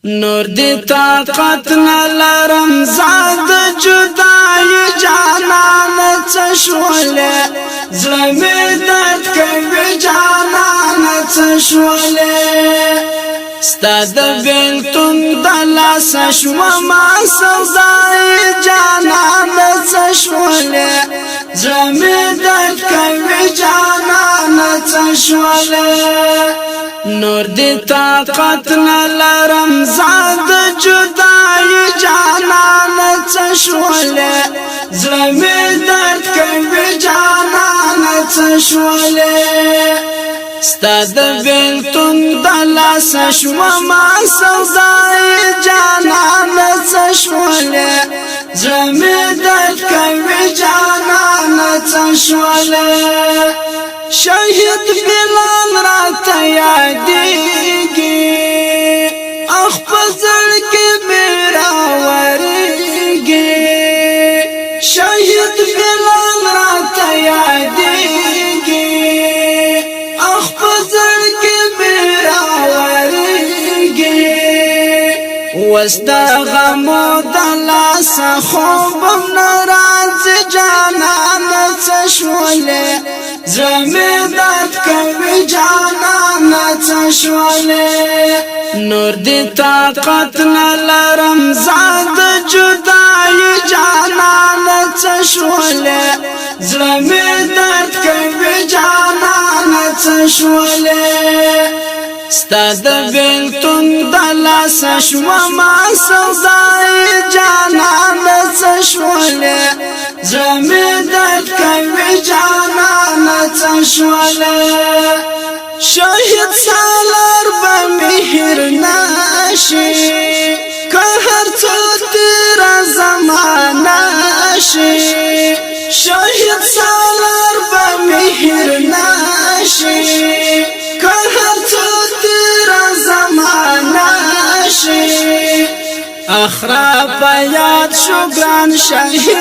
نور دی طاقت نلرم زاد جدای جانان څه شولې؟ زړه مې درد کوي جانان څه شولې؟ ستا د بیلتون د لاس شوم ما سودای جانان څه شولې؟ زړه مې درد کوي جانان څه شولې؟ نور دی طاقت نلرم زاد جدای جانان څه شولې؟ زړه مې درد کوي جانان څه شولې؟ ستا د بیلتون د لاس شوم ما سودای جانان څه شولې؟ زړه مې درد کوي جانان څه شولې؟ شهید بلال راته یادېږي، خپل زړه کې مې راورېږي. شهید بلال راته یادېږي، خپل زړه کې مې راورېږي. وس د غمو د لاس خوبم نه راځي جانان څه شولې؟ زړه مې درد کوي جانان څه شولې؟ نور دی طاقت نلرم زاد جدای جانان څه شولې؟ زړه مې درد کوي جانان څه شولې؟ ستا د بیلتون د لاس شوم ما سودای جانان څه شولې؟ زړه مې درد کوي جانان څه شولې؟ شهید سالار به مهر نشي، که هر څه تیر زمانہ شي. شهید سالار به مهر نشي، که هر څه تیر زمانہ شي. اخرا په یاد شو ګران شهید.